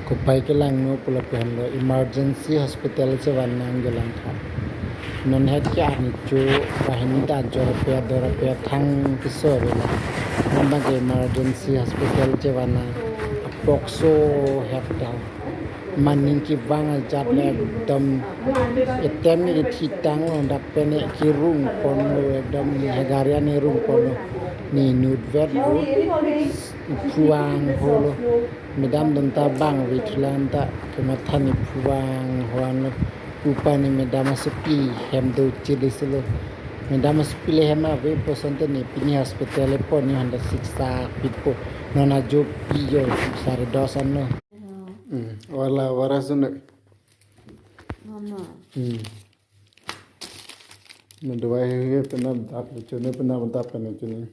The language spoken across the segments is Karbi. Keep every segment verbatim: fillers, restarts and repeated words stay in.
Kopai kelangno pulo pen lo emergency hospital chevan nang gelang tha. Non het ke ani chu bahini ta jor pe dor pe thang kisor na. Non bang ke emergency hospital chevan nang apokso het ta. Maning kevang ajat le ekdom etem ni thitang lo dak pen ne kerung pon lo ekdom ni hagarian ne rung pon lo ni nutvet lo phuang holo. Madam don ta bang vit lang ta kematha ni phuang huan lo. Pupa ni madam asopi hem do chili silo. Madam asopi le hem ave puson te ne pini hospital le pon ni handa siksa pitpo. Non ajo pi jo sare dos anlo. Hmm. Wala wara sunu. Mama. Hmm. Na dawai he penap dap le chune penap dap kana chune.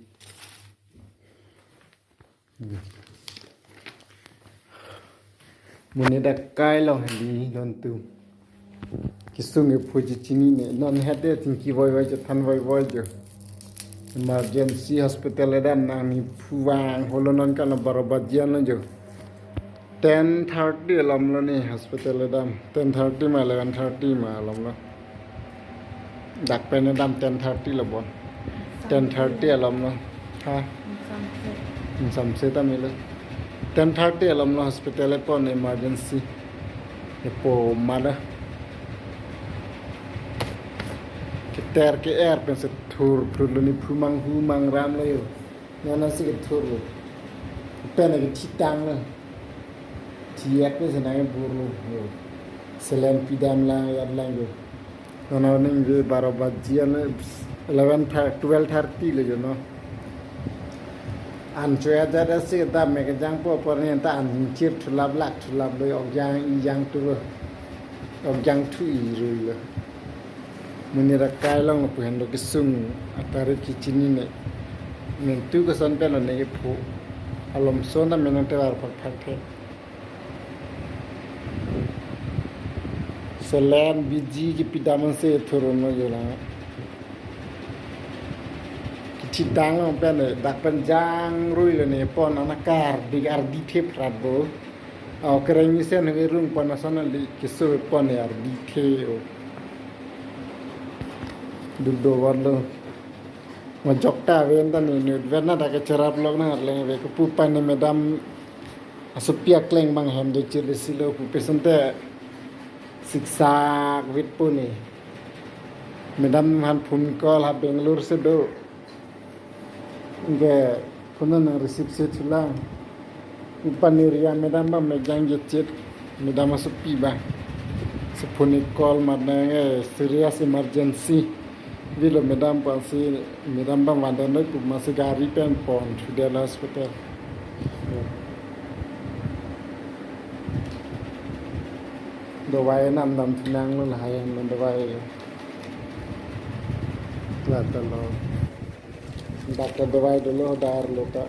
Hmm. Mune dak kai long hali don tu. Kesung ephu chechinine non hade tingki voi voi chethan voi voi jo. Emergency hospital le dam nang ni phuang holo non kan baro baji anlo jo. Ten thirty alom lo ni hospital le dam. Ten thirty ma eleven thirty ma alom lo. Dak pen dam ten thirty lo bon. Ten thirty alom lo. Ha? Samse. Samse ta milo. Ten thirty alom lo hospital le pon emergency. Epo mala. Keter ke-er pen se thur thur lo ni phu mang hu mang ram lo jo. Non asi kethur lo. Pen ke thitang lo. Thiak lo senang bur lo. Saline pidam lang yat lang jo. Non aning ve baro baji an eleven thir-, twelve thirty lo jo non. An choya jada si ta me kejang po por ni ta an chir thulap lak thulap lo okyang ijang tu lo. Okyang thu i rui lo. Muni ra kai long pu hen do kesung atari kechinine. Mentu koson pen lo ne kephu. Alomso na menang te var phak phak the. Saline biji kepidam se thurun lo jo lang. Kethitang lo pen ne dak pen jang rui lo ne pon ana kar di ardi the prat bo. Au kereng ni sen he rung pon ason ali keso pon yar di the o. Duk do war lo. Majok ta ven ta ni nutvet na ta kecherap lok na arleng ve kepu pan ni madam asopi akleng bang hem do chili silo pu pesen te siksak vit pu ni. Madam han phone call ha Bangalore se do. Ke phone nang receive se thulang. Upaniria madam bang mejang jechit. Madam asopi bang. Se phone call mat nang eh serious emergency. Vilo madam bang si madam bang vandan noi pu ma si gari pen pon to Delhi hospital. Dawai nam dam thinang lo lahai an dawai. Lata lo. Dak ta dawai dolo dar lo ta.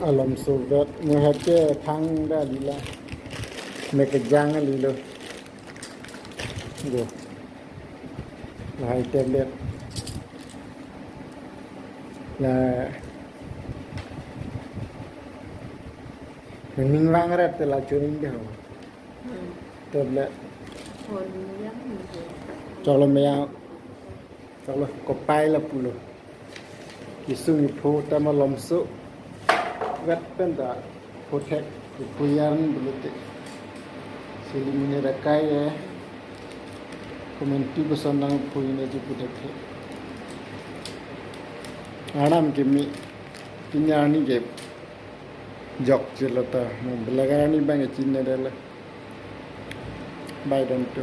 Alomso vet ne het ke thang da lila. Me kejang lilo. Go. Lahai tablet. La. Ning vang rat te la churing de ho. Hmm. Tablet. Hon yang ni. Choklo meya. Choklo kopai lapu lo. Kesung iphu ta malomso. Vet pen ta phothek iphu yan bulu te. Sili muni ra kai eh. Komentu koson nang phu ne ju phothek the. Aram ke mi. Pini arni ke jok chelo ta. Belaga arni bang ke chinine dele. Bye don tu.